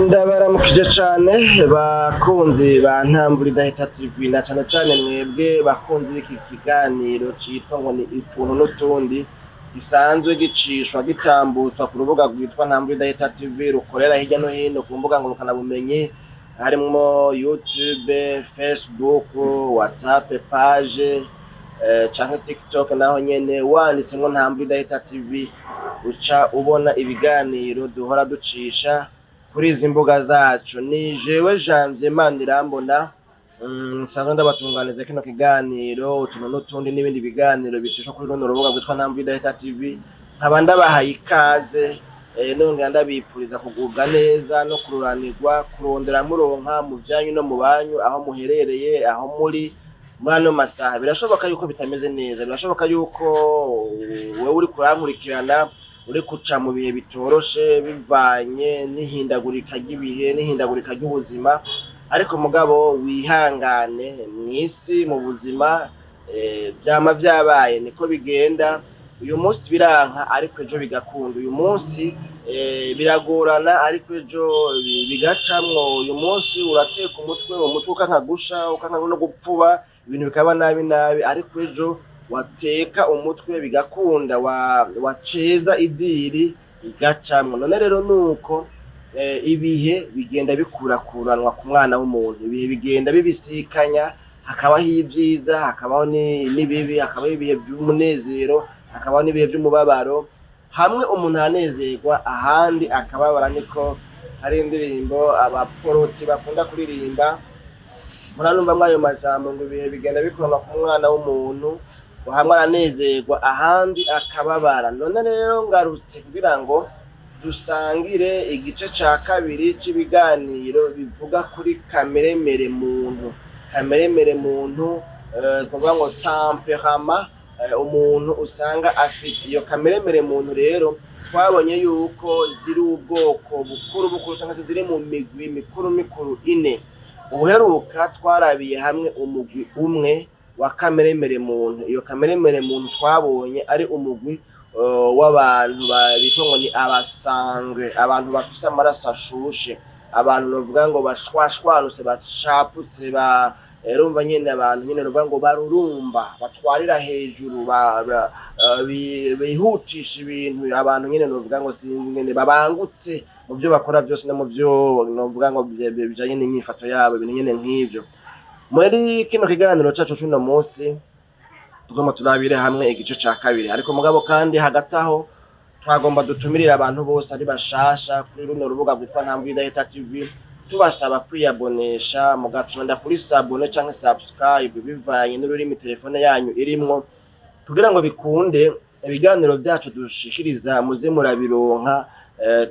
Ndabaramukije cane bakunzi ba Ntambura Idahita TV, na cane cane mwebwe bakunzi b'iki kiganiro citwa ngo ni utuntu n'utundi, gisanzwe gicishwa gitambutswa ku rubuga rwitwa Ntambura Idahita TV, rukorera hirya no hino ku mbuga ngurukanabumenyi, harimwo YouTube, Facebook, WhatsApp page canke TikTok. Naho nyene wanditsemwo Ntambura Idahita TV uca ubona ibiganiro duhora ducisha kuri izi mbuga zacu. Ni jewe Janvier Manirambona, nsanzwe ndabatunganiza kino kiganiro utuntu n'utundi n'ibindi biganiro bicishwa kuri runo rubuga rwitwa Ntambwe Idahita TV. Nkaba ndabahaye ikaze, nongera ndabipfuriza kugubwa neza no kururanirwa, kurondera muronka mu vyanyu no mu banyu, aho muherereye, aho muri muri ano masaha. Birashoboka yuko bitameze neza, birashoboka yuko wewe uri kurankurikirana uri kuca mu bihe bitoroshe bivanye n'ihindagurika ry'ibihe n'ihindagurika ry'ubuzima, ariko mugabo wihangane. Mw'isi, mu buzima, vyama vyabaye, niko bigenda. Uyu munsi biranka, ariko ejo bigakunda. Uyu munsi biragorana, ariko ejo bigacamwo. Uyu munsi urateka umutwe, umutwe ukanka gusha, ukanka no gupfuba, ibintu bikaba nabi nabi, ariko ejo wateka umutwe bigakunda, waceza idiri igacamwo. None rero nuko ibihe bigenda bikurakuranwa ku mwana w'umuntu, ibihe bigenda bibisikanya, hakabaho ibyiza, hakabaho n'ibibi, hakabaho ibihe by'umunezero, hakabaho n'ibihe by'umubabaro. Hamwe umuntu aranezerwa, ahandi akababara. Niko hari indirimbo abaporoti bakunda kuririmba, muranumva mwayo majambo ngo ibihe bigenda bikuranwa ku mwana w'umuntu, ngo hamwe aranezerwa, ahandi akababara. None rero ngarutse kugira ngo dusangire igice ca kabiri c'ibiganiro bivuga kuri kameremere muntu. Kameremere muntu, twavuga ngo tempérament, umuntu usanga afise iyo kameremere muntu. Rero twabonye yuko ziri ubwoko bukuru bukuru, cyangwa se ziri mu migwi mikuru mikuru ine. Ubuheruka twarabiye hamwe umugwi umwe wa kameremere muntu. Iyo kameremere muntu twabonye ari umugwi w'abantu bitwa ngo ni abasanguins, abantu bafise amaraso ashushe, abantu bavuga ngo bashwashwanutse, bacaputse, ba urumva nyene, abantu nyene bavuga ngo barurumba, batwarira hejuru, bihutisha ibintu, abantu nyene novuga ngo sinzi nyene, babangutse mu byo bakora byose no mu byo novuga ngo bijanye n'inyifato yabo, ibintu nyene nk'ivyo. Muri kino kiganiro cacu c'uno munsi tugomba turabire hamwe igice ca kabiri, ariko mugabo kandi hagati aho twagomba dutumirire abantu bose ari bashasha kuri runo rubuga rwitwa Ntambwe Idahita TV, tubasaba kwiyabonesha, mugafyonda kuri s'abonner canke subscribe bivanye n'ururimi telefone yanyu irimwo, kugira ngo bikunde ibiganiro byacu dushikiriza muze murabironka.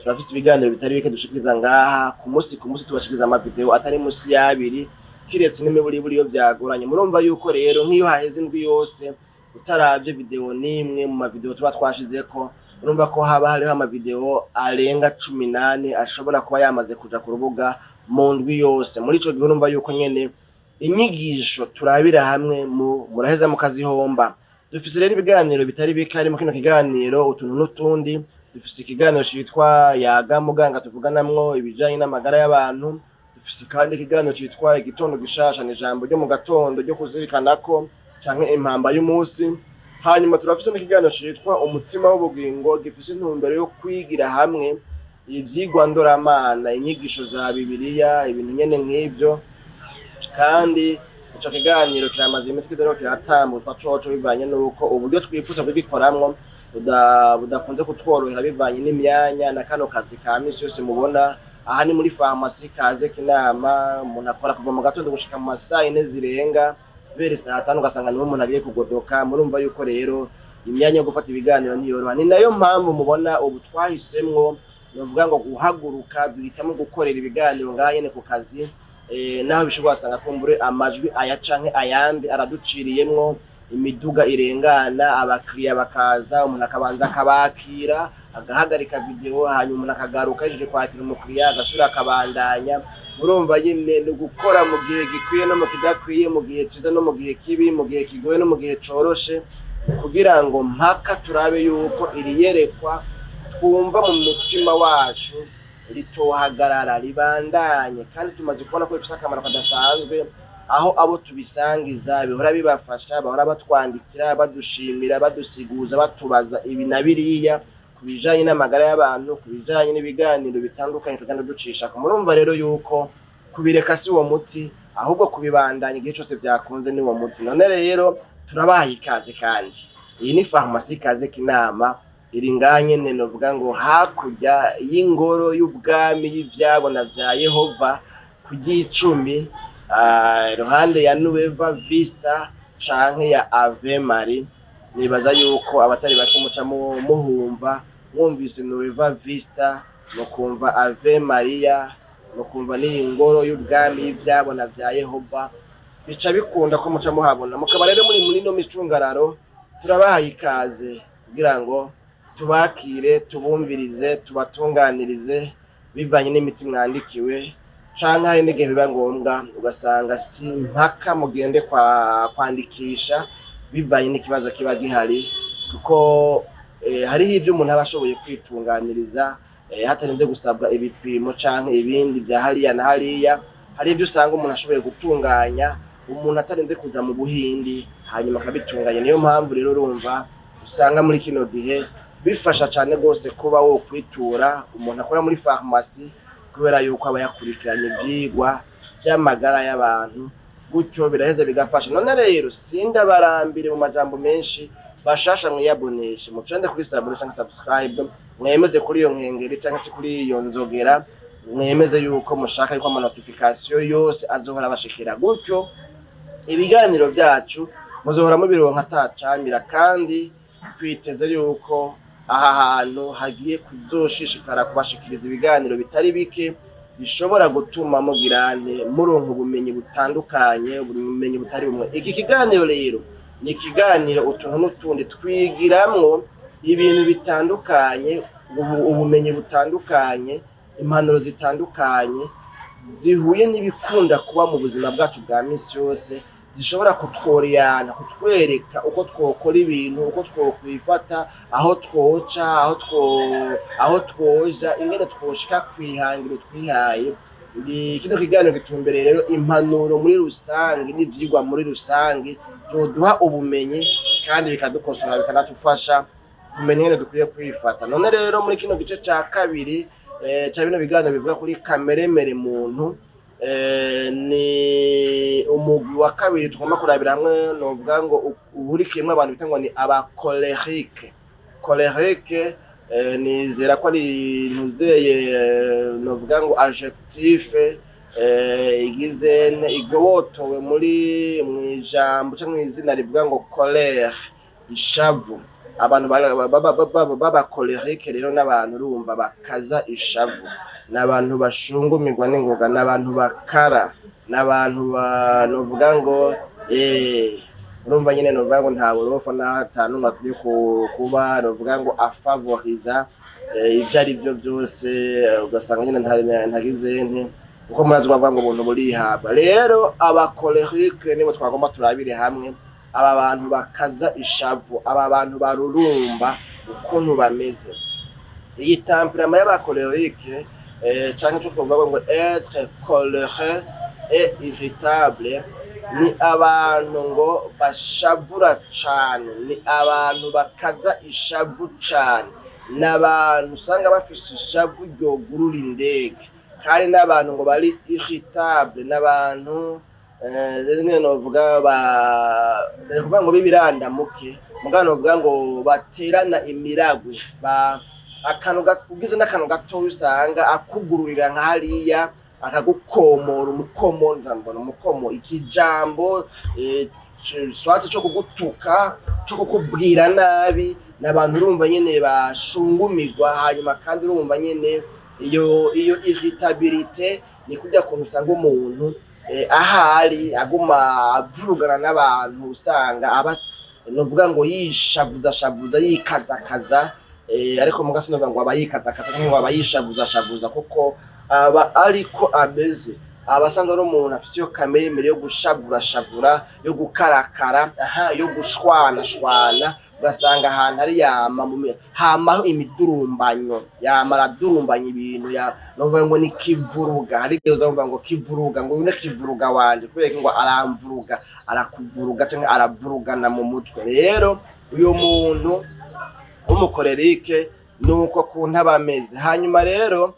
Turafise ibiganiro bitari bike dushikiriza ngaha ku munsi ku munsi, tubashikiriza amavideo atari munsi y'abiri, kiretse n'imiburiburi iyo vyagoranye. Murumva yuko rero nk'iyo haheze indwi yose utaravye video n'imwe mu mavideo tuba twashizeko, urumva ko haba hariho amavideo arenga 18 ashobora kuba yamaze kuja ku rubuga mu ndwi yose. Muri ico gihe urumva yuko nyene inyigisho turabira hamwe mu muraheza mukazihomba. Dufise rero ibiganiro bitari bike harimo kino kiganiro utuntu n'utundi, dufise ikiganiro citwa Yaga Muganga tuvuganamwo ibijanye n'amagara y'abantu, dufise kandi ikiganiro citwa Igitondo Gishasha, ni ijambo ryo mu gatondo ryo kuzirikana ko canke impamba y'umunsi. Hanyuma turafise n'ikiganiro citwa Umutima w'Ubugingo, gifise intumbero yo kwigira hamwe ivyigwa ndoramana, inyigisho za Bibiliya, ibintu nyene nk'ivyo. Kandi ico kiganiro kiramaze imisi kitariko kiratambutswa coco, bivanye n'uko uburyo twifuza kugikoramwo budakunze kutworohera, bivanye n'imyanya na kano kazi ka misi yose mubona. Aha ni muri farumasi kaze kinama, umuntu akora kuva mu gatondo gushika mu masaha 4 zirenga, guhera saa 5 ugasanga niho umuntu agiye kugodoka. Murumva yuko rero imyanya yo gufata ibiganiro ntiyoroha. Ni nayo mpamvu mubona ubu twahisemwo, novuga ngo guhaguruka, duhitamo gukorera ibiganiro ngaha nyene ku kazi, naho bishobora wasanga kumbure amajwi aya canke ayandi araduciriyemwo, imiduga irengana, abakiriya bakaza, umuntu akabanza akabakira, agahagarika video, hanyuma umuntu akagaruka ahejeje kwakira umukiriya, agasubira akabandanya. Murumva nyine ni ugukora mu gihe gikwiye no mu kidakwiye, mu gihe ciza no mu gihe kibi, mu gihe kigoye no mu gihe coroshe, kugira ngo mpaka turabe yuko iri yerekwa twumva mu mutima wacu. Ritohagarara, ribandanye. Kandi tumaze kubona ko bifise akamaro kadasanzwe, aho abo tubisangiza bihora bibafasha, bahora batwandikira, badushimira, badusiguza, batubaza ibi na biriya ku bijanye n'amagara y'abantu, ku bijanye n'ibiganiro bitandukanye tugenda ducisha. Murumva rero yuko kubireka si uwo muti, ahubwo kubibandanya igihe cose vyakunze ni uwo muti. None rero turabahaye ikaze. Kandi iyi ni Farumasi Ikaze Kinama, iri ngaha nyene, novuga ngo hakurya y'ingoro y'ubwami y'ivyabona vya Yehova ku ry'icumi, iruhande ya Nueva Vista canke ya Ave Marie. Nibaza yuko abatari bake muca muhumva, mwumvise Nueva Vista, mukumva Ave Maria, mukumva n'iyi ngoro y'ubwami y'ivyabona vya Yehova, bica bikunda ko muca muhabona. Mukaba rero muri ino micungararo. Turabahaye ikaze kugira ngo tubakire, tubumvirize, tubatunganirize bivanye n'imiti mwandikiwe, canke hari n'igihe biba ngombwa ugasanga si mpaka mugende kwa kwandikisha, bivanye n'ikibazo kiba gihari, kuko hariho ivyo umuntu aba ashoboye kwitunganiriza hatarinze gusabwa ibipimo canke ibindi vya hariya na hariya. Hari ivyo usanga umuntu ashoboye gutunganya, umuntu atarinze kuja mu Buhindi, hanyuma akabitunganya. Niyo mpamvu rero urumva usanga muri kino gihe bifasha cane rwose kuba wo kwitura umuntu akora muri farumasi, kubera yuko aba yakurikiranye ivyigwa vy'amagara y'abantu, gutyo biraheza bigafasha. None rero sindabarambire mu majambo menshi. Bashasha, mwiyaboneshe, mufyonde kuri s'abonner canke subscribe, mwemeze kuri iyo nkengeri canke se kuri iyo nzogera, mwemeze yuko mushaka yuko ama notification yose azohora abashikira. Gutyo ibiganiro vyacu muzohora mubironka atacamira. Kandi twiteze yuko aha hantu hagiye kuzoshishikara kubashikiriza ibiganiro bitari bike bishobora gutuma mugirane muronka ubumenyi butandukanye, ubumenyi butari bumwe. Iki kiganiro rero ni ikiganiro Utuntu n'Utundi, twigiramwo ibintu bitandukanye, ubumenyi butandukanye, impanuro zitandukanye zihuye n'ibikunda kuba mu buzima bwacu bwa misi yose, zishobora kutworiyana, kutwereka uko twokora ibintu, uko twokwifata, aho twoca, aho twoja, ingene twoshika kwihangiro twihaye. Kino kiganiro gitumbereye rero impanuro muri rusange n'ivyigwa muri rusange vyoduha ubumenyi kandi bikadukosora, bikanadufasha kumenya ingene dukwiye kwifata. None rero muri kino gice ca kabiri ca bino biganiro bivuga kuri kameremere muntu, ni umugwi wa kabiri tugomba kurabira hamwe, novuga ngo uhurikiyemwo abantu bita ngo ni aba colérique. Colérique, nizera ko ari ntuzeye, novuga ngo adjectif igize igobotowe muri mw'ijambo canke mw'izina rivuga ngo colère, ishavu. Abantu baba colérique rero n'abantu urumva bakaza ishavu, n'abantu bashungumirwa n'ingoga, n'abantu bakara, n'abantu novuga ngo urumva nyene, novuga ngo nta burofa n'aho atanumwe akwiye kuba novuga ngo afavoriza ivyo ari vyo vyose. Ugasanga nyene ntagize nte, kuko murazi bavuga ngo ubuntu burihabwa. Rero aba colérique nibo twagomba turabire hamwe, aba bantu bakaza ishavu, aba bantu barurumba, ukuntu bameze. Iyi tempérament y'aba colérique, canke ico twovuga ngo être coléreux et irritable, ni abantu ngo bashavura cane, ni abantu bakaza ishavu cane, ni abantu usanga bafise ishavu ryogurura indege, kandi n'abantu ngo bari irritable, n'abantu rimwe novuga ba ni kuvuga ngo b'ibirandamuke, mugabo novuga ngo baterana imiragwe, ba akantu ugize n'akantu gatoya usanga akugururira nka hariya, akagukomora umukomo, mbona umukomo, ikijambo swati co kugutuka, co kukubwira nabi. N'abantu urumva nyene bashungumirwa. Hanyuma kandi urumva nyene iyo irritabilité ni kurya kuntu usanga umuntu ahari aguma avurugana n'abantu, usanga aba novuga ngo yishavuza shavuza, yikazakaza, ariko muga sinovuga ngo aba yikazakaza canke ngo aba yishavuza shavuza, kuko aba ariko ameze, aba asanzwe ari umuntu afise iyo kamere yo gushavura shavura, yo gukarakara, aha, yo gushwana shwana. Ugasanga ahantu ari yama hamaho imidurumbanyo, yama aradurumbanya ibintu ya novuga ngo ni kivuruga. Hari igihe uza ngo kivuruga, ngo uyu ni kivuruga wanje, kubera ko ngo aramvuruga, arakuvuruga canke aravurugana mu mutwe. Rero uyu muntu w'umu colérique nuko kuntu aba ameze. Hanyuma rero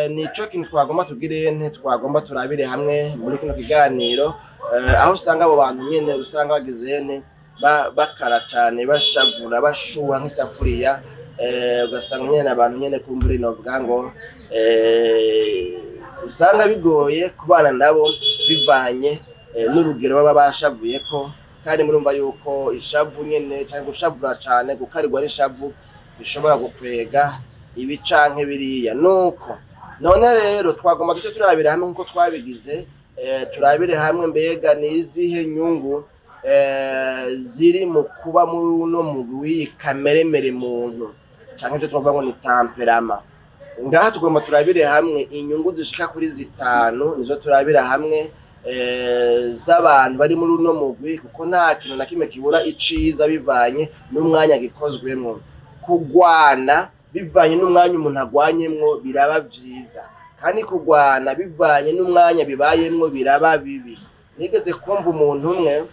nico kintu twagomba tugire nte, twagomba turabire hamwe muri kino kiganiro, aho usanga abo bantu nyene usanga bagize nte, bakara cane, bashavura, bashuha nk'isafuriya, ugasanga nyene abantu nyene kumbure novuga ngo usanga bigoye kubana nabo bivanye n'urugero baba bashavuyeko. Kandi murumva yuko ishavu nyene canke gushavura cane, gukarirwa n'ishavu bishobora gukwega ibi canke biriya. Nuko none rero twagomba duce turabira hamwe nkuko twabigize, turabire hamwe mbega ni izihe nyungu ziri mu kuba muri uno mugwi w'iyi kameremere muntu canke ivyo twavuga ngo ni tempérament. Ngaha tugomba turabire hamwe inyungu zishika kuri zitanu, nizo turabira hamwe z'abantu bari muri uno mugwi, kuko nta kintu na kimwe kibura iciza bivanye n'umwanya gikozwemwo. Kugwana bivanye n'umwanya umuntu agwanyemwo biraba vyiza, kandi kugwana bivanye n'umwanya bibayemwo biraba bibi. Nigeze kumva umuntu umwe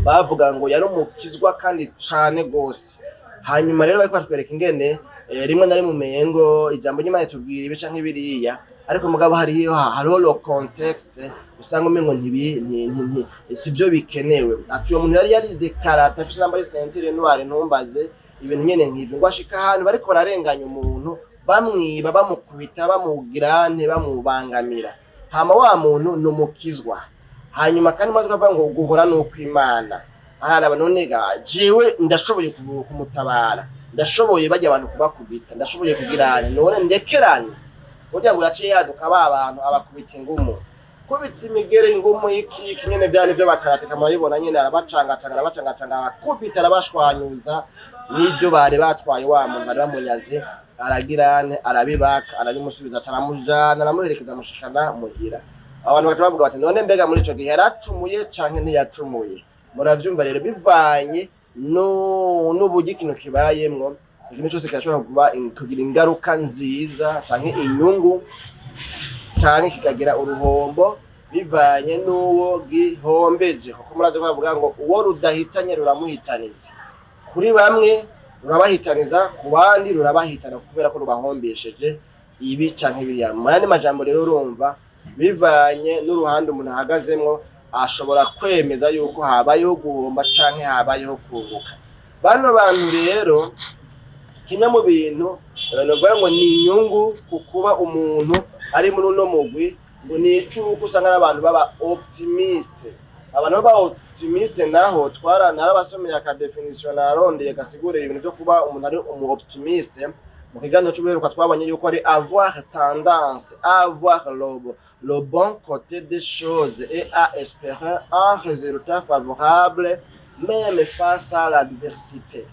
bavuga ngo yari umukizwa kandi cane gose. Hanyuma rero bariko batwereka ingene rimwe na rimwe umengo ijambo ry'Imana ritubwira ibi canke biriya, ariko mugabo hariho le contexte usanga umengo ntibi sivyo bikenewe. Ati uwo muntu yari yarize karate, afise namba ari ceinture noire, ntumbaze ibintu nyene nk'ivyo, ngo ashika ahantu bariko bararenganya umuntu, bamwiba, bamukubita, bamugira nte, bamubangamira. Hama wa muntu ni umukizwa. Hanyuma kandi maze ukavuga ngo guhora ni ukw'Imana, araraba: none ga jewe ndashoboye kumutabara, ndashoboye bajya abantu kubakubita, ndashoboye kugirana, none ndekerane? Burya ngo yaciye yaduka ba bantu, abakubita ingumu, kubita imigere, ingumu, iki iki nyene vya nivyo bakaratika murabibona nyene, arabacangacanga, arabacangacanga, arakubita, arabashwanyuza n'ivyo bari batwaye. Wa muntu bari bamunyaze aragirane, arabibaka, arabimusubiza, aramujana, aramuherekeza, amushikana muhira. Abantu bagaca bavuga bati: none mbega muri ico gihe yaracumuye canke ntiyacumuye? Muravyumva rero, bivanye n'uburyo ikintu kibayemwo, ikintu cose kirashobora kuba kugira ingaruka nziza canke inyungu, canke kikagira uruhombo bivanye n'uwo gihombeje, kuko murazi ko bavuga ngo uwo rudahitanye ruramuhitaniza. Kuri bamwe rurabahitaniza, ku bandi rurabahitana kubera ko rubahombesheje ibi canke biriya. Mu yandi majambo rero, urumva bivanye n'uruhande umuntu ahagazemwo, ashobora kwemeza yuko habayeho guhomba canke habayeho kunguka. Bano bantu rero, kimwe mu bintu novuga ngo ni inyungu ku kuba umuntu ari muri uno mugwi, ngo ni icuko usanga ari abantu baba optimiste. Abantu baba optimiste naho twara narabasomeye aka définition narondeye gasigurira ibintu vyo kuba umuntu ari umu optimiste. Mu kiganiro c'ubuheruka twabonye yuko ari avoir tendance à voir le bon côté des choses et à espérer un résultat favorable même face à l'adversité.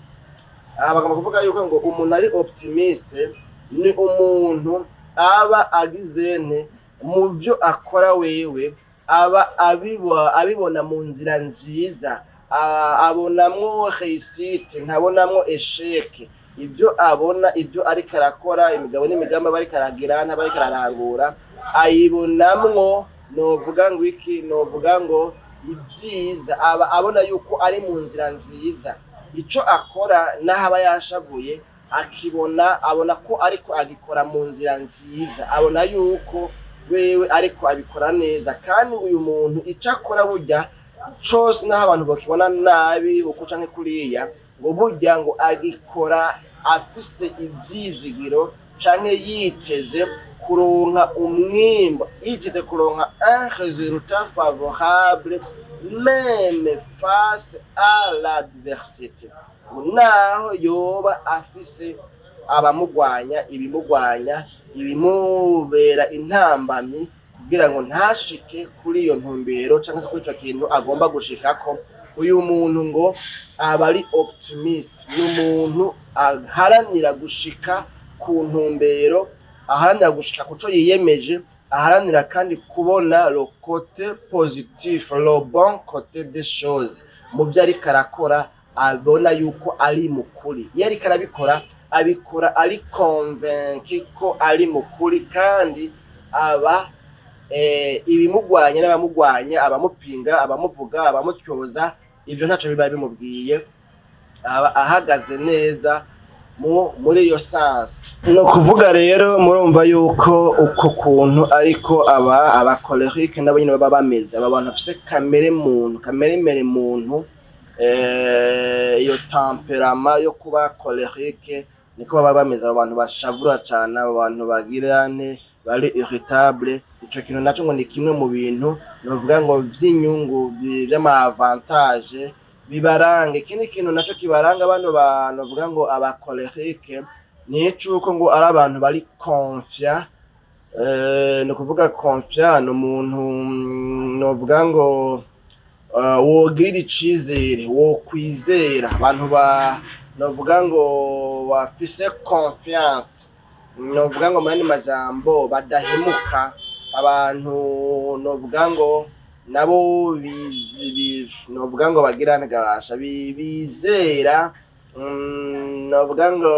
Aha bagomba kuvuga yuko ngo umuntu ari optimiste ni umuntu aba agize nte, mu vyo akora wewe aba abibona mu nzira nziza, abonamwo réussite, ntabonamwo échec. Ibyo abona, ibyo ariko arakora, imigabo n'imigambi aba ariko aragira ntaba ariko ararangura, ayibonamwo novuga ngo iki, novuga ngo ibyiza. Aba abona yuko ari mu nzira nziza. Ico akora n'aho aba yashavuye, akibona, abona ko ariko agikora mu nzira nziza, abona yuko wewe ariko abikora neza. Kandi uyu muntu ico akora burya cose, n'aho abantu bakibona nabi uko canke kuriya, ngo burya ngo agikora afise ivyizigiro canke yiteze kuronka umwimbo, yiteze kuronka un résultat favorable même face à l'adversité. Naho yoba afise abamugwanya, ibimugwanya, ibimubera intambamyi kugira ngo ntashike kuri iyo ntumbero canke se kuri ico kintu agomba gushikako, uyu muntu ngo aba ari optimiste. Ni umuntu aharanira gushika ku ntumbero, aharanira gushika kuco yiyemeje, aharanira kandi kubona le côté positif, le bon côté des choses mu vyo ariko arakora. abona yuko ari mukuri. Iyo ariko arabikora, abikora ari convaincu ko ari mukuri, kandi aba ibimugwanya n'abamugwanya, abamupinga, abamuvuga, abamutyoza, ivyo ntaco biba bimubwiye, aba ahagaze neza muri iyo sens. Ni ukuvuga rero murumva yuko uko kuntu ariko aba colérique nabo nyene baba bameze. Aba bantu bafise kamere muntu, kamere mere muntu, iyo tempérament yo kuba colérique, niko baba bameze. Abo bantu bashavura cane, abo bantu bagirane bari irritable. Ico kintu naco ngo ni kimwe mu bintu novuga ngo vy'inyungu, vy'ama avantage bibaranga. Ikindi kintu naco kibaranga bano bantu bavuga ngo aba colérique ni icuko ngo ari abantu bari confiant. Ni ukuvuga confiant ni umuntu novuga ngo wogirira icizere, wokwizera, abantu ba novuga ngo bafise confiance, novuga ngo mu yandi majambo badahemuka, abantu novuga ngo nabo bizi, novuga ngo bagira gabasha bizera, novuga ngo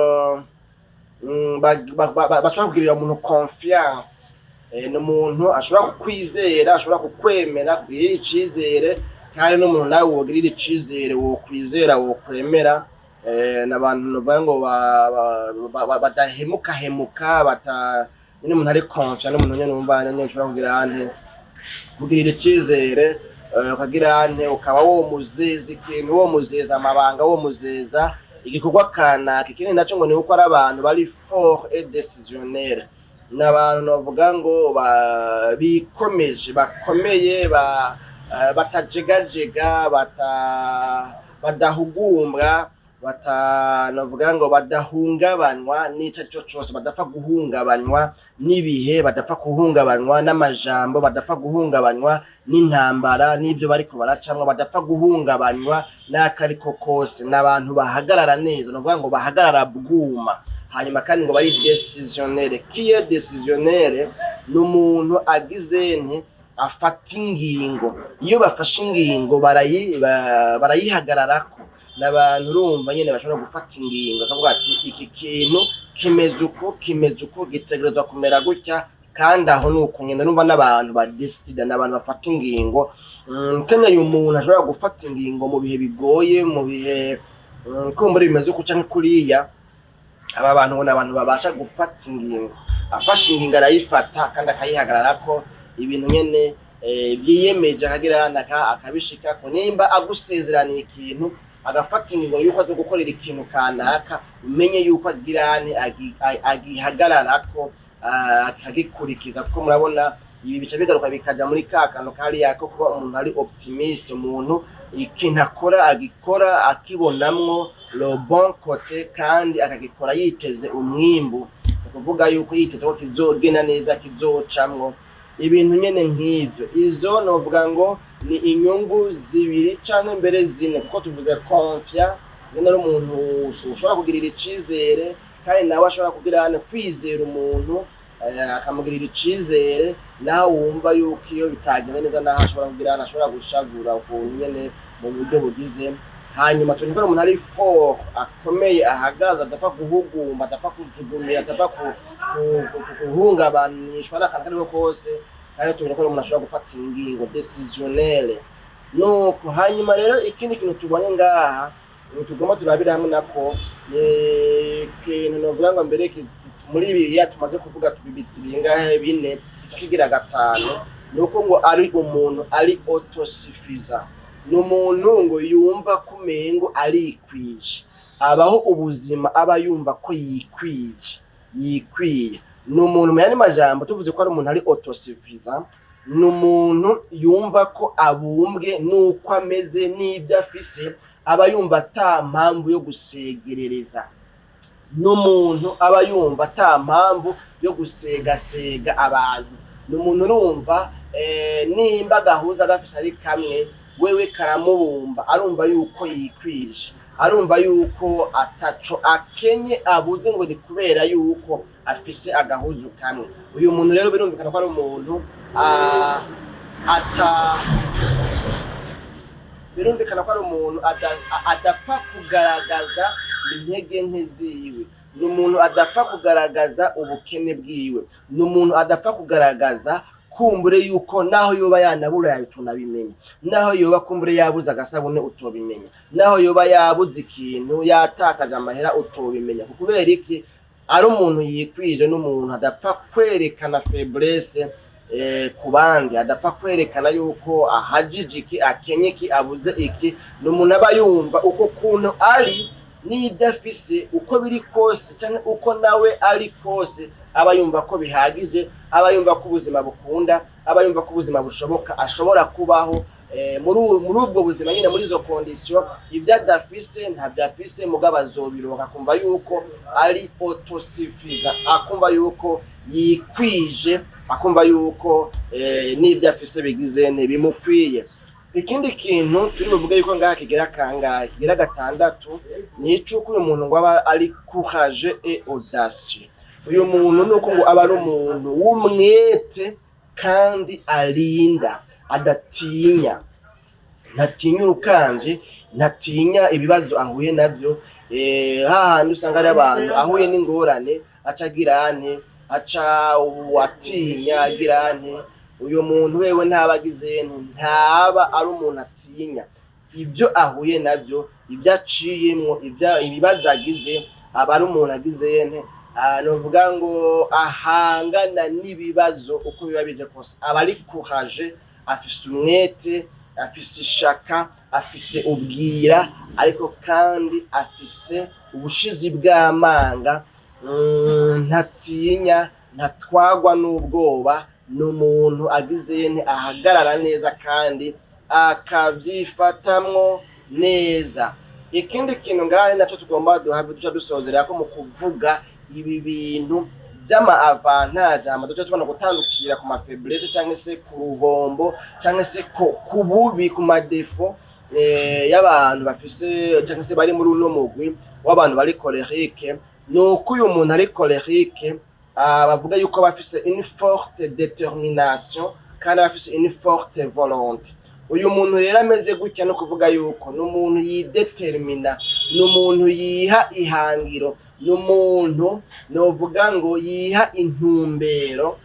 bashobora kugirira umuntu confiance. Ni umuntu ashobora kukwizera, ashobora kukwemera, kugirira icizere, kandi n'umuntu nawe wogirira icizere, wokwizera, wokwemera. N'abantu novuga ngo badahemuka hemuka, bata nyene umuntu ari confiant, n'umuntu nyene wumva nyene ushobora kugira ante, kugirira icizere, ukagira ante, ukaba womuzeza ikintu, womuzeza amabanga, womuzeza igikorwa kanaka. Ikindi naco ngo ni uko ari abantu bari fort et décisionnaire. Ni abantu novuga ngo bikomeje, bakomeye, batajegajega, badahugumbwa, bata novuga ngo badahungabanywa n'ico ari cyo cose, badapfa guhungabanywa n'ibihe, badapfa guhungabanywa n'amajambo, badapfa guhungabanywa n'intambara n'ivyo bariko baracamwo, badapfa guhungabanywa n'akariko kose. Ni abantu bahagarara neza, novuga ngo bahagarara bwuma. Hanyuma kandi ngo bari décisionnaire. Qui est décisionnaire ni umuntu agize nte, afata ingingo. Iyo bafashe ingingo barayihagararako. N'abantu urumva nyene bashobora gufata ingingo, akavuga ati iki kintu kimeze uko, kimeze uko, gitegerezwa kumera gutya, kandi aho ni uko nyene. Urumva n'abantu badesida, n'abantu bafata ingingo. Keneye umuntu ashobora gufata ingingo mu bihe bigoye, mu bihe kumbura bimeze uku canke kuriya. Aba bantu ngo ni abantu babasha gufata ingingo. Afashe ingingo arayifata kandi akayihagararako. Ibintu nyene biyemeje akagira akabishikako. Nimba agusezeraniye ikintu, agafata ingingo yuko azogukorera ikintu kanaka, umenye yuko agirane agihagararako, akagikurikiza. Kuko murabona ibi bica bigaruka bikaja muri ka kantu kariya ko kuba umuntu ari optimiste, umuntu ikintu akora agikora akibonamwo le bon côté, kandi akagikora yiteze umwimbu, ni ukuvuga yuko yiteze ko kizogenda neza, kizocamwo ibintu nyene nk'ivyo. Izo novuga ngo ni inyungu zibiri canke mbere zine, kuko tuvuze confiant nyene ari umuntu ushobora kugirira icizere, kandi nawe ashobora kugira hano kwizera umuntu, akamugirira icizere, nawe wumva yuko iyo bitagenda neza naho ashobora kugira hano ashobora gushavura ukuntu nyene mu buryo bugize. Hanyuma tubona ko umuntu ari fort, akomeye, ahagaze, adapfa guhugumba, adapfa kujugumira, adapfa guhungabanishwa n'akantu kariko kose. Kandi tubona ko ari umuntu ashobora gufata ingingo, décisionnaire. Nuko hanyuma rero ikindi kintu tubonye ngaha tugomba turabira hamwe nako ni ikintu novuga ngo mbere muri ibi iya tumaze kuvuga bingahe, bine, kica kigira gatanu, ni uko ngo ari umuntu ari autosuffisant. Ni umuntu ngo yumva ko umengo arikwije, abaho ubuzima aba yumva ko yikwije, yikwiye. Ni umuntu, mu yandi majambo tuvuze ko ari umuntu ari autosuffisant, ni umuntu yumva ko abumbwe n'uko ameze n'ibyo afise, aba yumva ata mpamvu yo gusegerereza. N'umuntu aba yumva ata mpamvu yo gusegasega abantu. Ni umuntu urumva nimba agahuza gafise ari kamwe, wewe karamubumba, arumva yuko yikwije, arumva yuko ataco akenye abuze ngo ni kubera yuko afise agahuzu kamwe. Uyu muntu rero birumvikana ko ari umuntu ata Birumvikana ko ari umuntu adapfa kugaragaza intege nke ziwe, ni umuntu adapfa kugaragaza ubukene bwiwe, ni umuntu adapfa kugaragaza kumbure yuko naho yoba yanabura tunabimenya, naho yoba kumbure yabuze agasabune utobimenya, naho yoba yabuze ikintu, yatakaje amahera utobimenya. Kubera iki? Ari umuntu yikwije, n'umuntu adapfa kwerekana faiblesse ku bandi, adapfa kwerekana yuko ahajije iki, akenye iki, abuze iki. Ni umuntu aba yumva uko kuntu ari n'ibyo afise, uko biri kose cyangwa uko nawe ari kose, aba yumva ko bihagije, aba yumva ko ubuzima bukunda, aba yumva ko ubuzima bushoboka, ashobora kubaho muri ubwo buzima nyine, muri izo conditions. Ibyo adafise ntabyo afise, mugabo azobironka. Akumva yuko ari autosuffisant, akumva yuko yikwije, akumva yuko n'ibyo afise bigize ntibimukwiye. Ikindi kintu turi buvuge yuko ngaha kigera kangahe, kigera gatandatu, ni icuko uyu muntu ngo aba ari courage et audacieux. Uyu muntu ni uko ngo aba ari umuntu w'umwete kandi arinda, adatinya, ntatinya urukanje, ntatinya ibibazo ahuye navyo. Hahandi usanga ari abantu ahuye n'ingorane aca agira ante, aca atinya, agira ante. Uyu muntu wewe ntaba agize nte, ntaba ari umuntu atinya ibyo ahuye navyo, ibyo aciyemwo, ibibazo agize. Aba ari umuntu agize nte, novuga ngo ahangana n'ibibazo uko biba bije kose. Aba ari courage, afise umwete, afise ishaka, afise ubwira, ariko kandi afise ubushizi bw'amanga. Ntatinya, ntatwagwa n'ubwoba. Ni umuntu agize nte, ahagarara neza kandi akavyifatamwo neza. Ikindi kintu ngahe naco tugomba duhave duca dusozerera ko mu kuvuga ibi bintu vy'ama avantage, hama duca tubona gutandukira ku ma faiblesse canke se ku ruhombo canke se ku bubi, ku ma défauts y'abantu bafise canke se bari muri uno mugwi w'abantu bari colérique, ni uko uyu muntu ari colérique, bavuga yuko aba afise une forte détermination kandi aba afise une forte volonté. Uyu muntu rero ameze gutya, no kuvuga yuko ni umuntu yidetermina, ni umuntu yiha ihangiro, ni umuntu novuga ngo yiha intumbero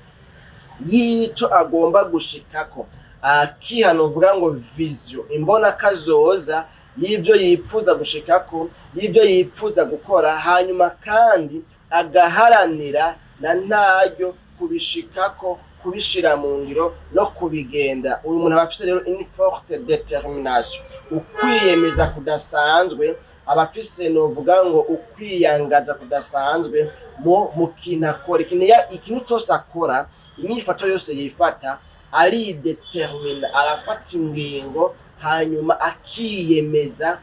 y'ico agomba gushikako, akiha novuga ngo vision, imbona kazoza y'ibyo yipfuza gushikako, y'ibyo yipfuza gukora, hanyuma kandi agaharanira na ntaryo kubishikako, kubishira mu ngiro no kubigenda. Uyu muntu aba afise rero une forte détermination, ukwiyemeza kudasanzwe. Aba afise novuga ngo ukwiyangaja kudasanzwe mu kintu akora, ikintu cose akora, inyifato yose yifata, aridetermina, arafata ingingo, hanyuma akiyemeza,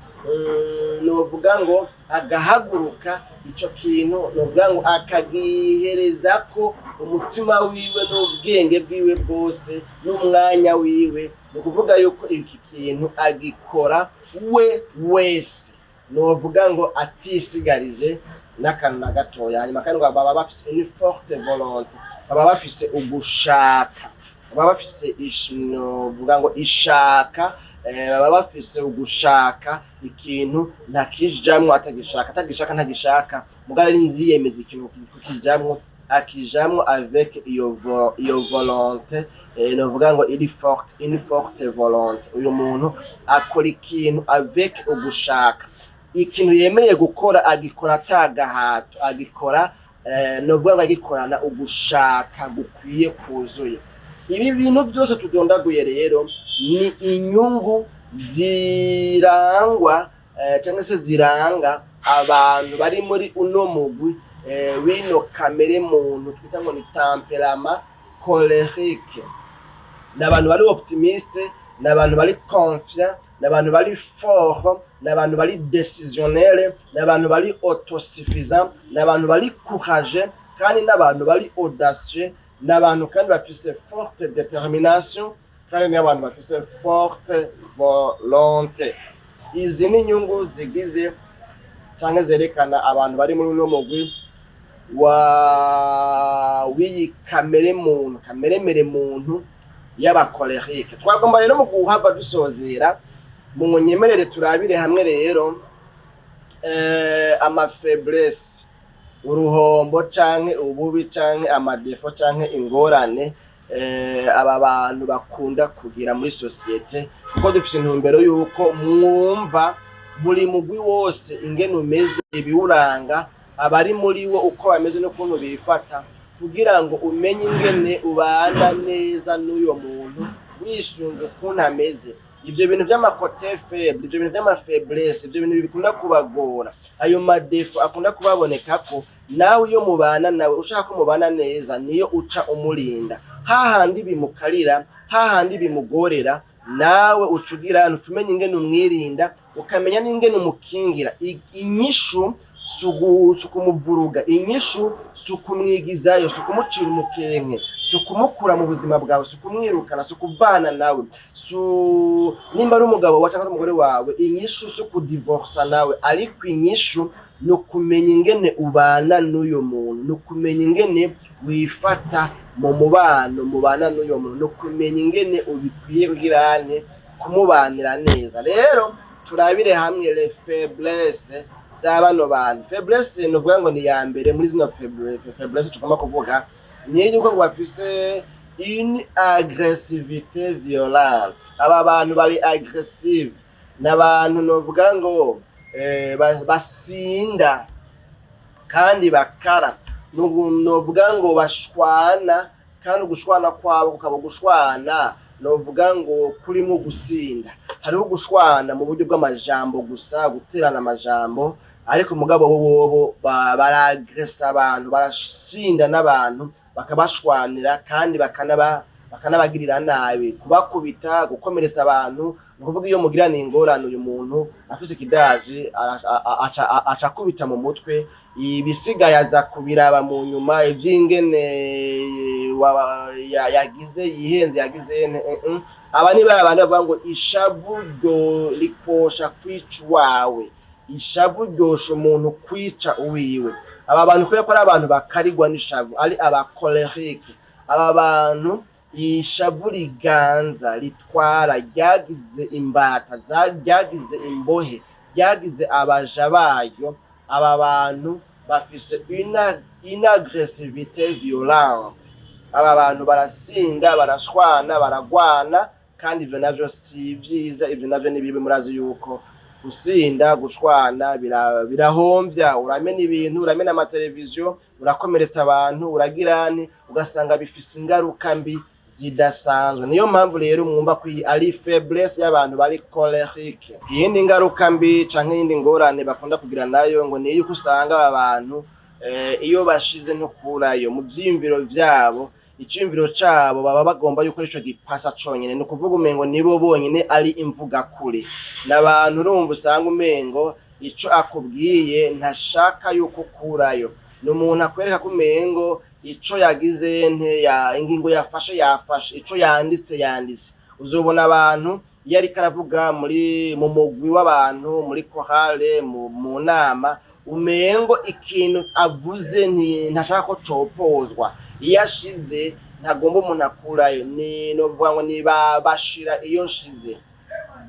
novuga ngo agahaguruka ico kintu, novuga ngo akagihereza ko umutima wiwe n'ubwenge bwiwe bwose n'umwanya wiwe. Ni ukuvuga yuko iki kintu agikora we wese, novuga ngo atisigarije n'akantu na gatoya. Hanyuma kandi ngo baba bafise une forte volonté, baba bafise ugushaka, baba bafise novuga ngo ishaka, baba bafise ugushaka. Ikintu ntakijamwo atagishaka, atagishaka ntagishaka. Mugabo ari yiyemeza ikintu kukijamwo, akijamwo avec iyo volonté, novuga ngo iri forte, une forte volonté. Uyu muntu akora ikintu avec ugushaka. Ikintu yemeye gukora agikora atagahato, agikora novuga ngo agikorana ugushaka gukwiye kuzuye. Ibi bintu byose tudondaguye rero ni inyungu zirangwa cyangwa se ziranga abantu bari muri uno mugwi w'ino kamere muntu twita ngo ni tempérament colérique. Ni abantu bari optimiste, ni abantu bari confiant, ni abantu bari fort, ni abantu bari décisionnaire, ni abantu bari autosuffisant, ni abantu bari courageux kandi n'abantu bari audacieux, ni abantu kandi bafise forte détermination kandi n'abantu bafise forte volonté. Izi ni inyungu zigize cyangwa zerekana abantu bari muri uno mugwi wa w'iyi kamere muntu, kameremere muntu y'aba colérique. Twagomba rero mu guhava dusozera Munyemerere turabire hamwe rero ama faiblesse, uruhombo canke ububi canke ama défauts canke ingorane aba bantu bakunda kugira muri société, kuko dufise intumbero yuko mwumva buri mugwi wose ingene umeze, ibiwuranga, abari muri wo uko bameze n'ukuntu bifata, kugira ngo umenye ingene ubana neza n'uyo muntu wisunze ukuntu ameze. Ivyo bintu vy'ama côtés faibles, ivyo bintu vy'ama faiblesses, ivyo bintu bikunda kubagora, ayo ma défauts akunda kubabonekako, nawe iyo mubana nawe ushaka ko mubana neza, niyo uca umurinda hahandi bimukarira, hahandi bimugorera. Nawe uca ugira, uca umenya ingene umwirinda, ukamenya n'ingene umukingira. Inyishu si ukumuvuruga, inyishu si ukumwigizayo, si ukumucira umukenke, si ukumukura mu buzima bwawe, si ukumwirukana, si ukuvana nawe, si nimba ari umugabo wawe canke ari umugore wawe, inyishu si ukudivorsa nawe, ariko inyishu ni ukumenya ingene ubana n'uyo muntu, ni ukumenya ingene wifata mu mubano mubana n'uyo muntu, ni ukumenya ingene ubikwiye kugira ane kumubanira neza. Rero turabire hamwe les faiblesses za bano bantu. Faiblesse nuvuga ngo ni ya mbere muri zino faiblesse tugomba kuvuga ni yuko ngo bafise une agressivité violente. Aba bantu bari agressive, ni abantu novuga ngo basinda kandi bakara. Novuga ngo bashwana, kandi ugushwana kwabo kukaba gushwana novuga ngo kurimo gusinda. Hariho gushwana mu buryo bw'amajambo gusa, guterana amajambo, ariko mugabo bo bobo baragresa abantu, barasinda n'abantu, bakabashwanira kandi bakanabagirira nabi, kubakubita, gukomeretsa abantu. Ni ukuvuga iyo mugirana ingorane, uyu muntu afise ikidaji aca akubita mu mutwe, ibisigaye aza kubiraba mu nyuma, ivy'ingene yagize, yihenze, yagize. Aba ni ba bandi bavuga ngo ishavu ryo rikosha kwica uwawe, ishavu ryosha umuntu kwica uwiwe. Aba bantu, kubera ko ari abantu bakarigwa n'ishavu, ari aba colériques, aba bantu ishavu riganza, ritwara, ryagize imbata, ryagize imbohe, ryagize abaja baryo. Aba bantu bafise une agressivité violente. Aba bantu barasinda, barashwana, baragwana, kandi ivyo navyo si vyiza, ivyo navyo ni bibi. Murazi yuko gusinda, gushwana birahombya, uramena ibintu, uramena amateleviziyo, urakomeretsa abantu, uragirani, ugasanga bifise ingaruka mbi zidasanzwe. Niyo mpamvu rero mwumva ko iyi ari faiblesse y'abantu bari colérique. Iyindi ngaruka mbi canke iyindi ngorane bakunda kugira nayo ngo ni yuko usanga aba bantu iyo bashize ntukurayo mu vyiyumviro vyabo. Iciyumviro cabo baba bagomba yuko arico gipasa conyene, ni ukuvuga umengo nibo bonyene ari imvugakuri. N'abantu urumva usanga umengo ico akubwiye ntashaka yuko ukurayo. Ni umuntu akwereka ko umengo ico yagize nte ya ingingo yafashe yafashe, ico yanditse yanditse. Uzobona abantu iyo ariko aravuga muri mu mugwi w'abantu, muri chorale, mu nama, umengo ikintu avuze ntashaka ko copozwa. Iyo ashize ntagomba umuntu akurayo. Ni novuga ngo ni bashira iyo nshize,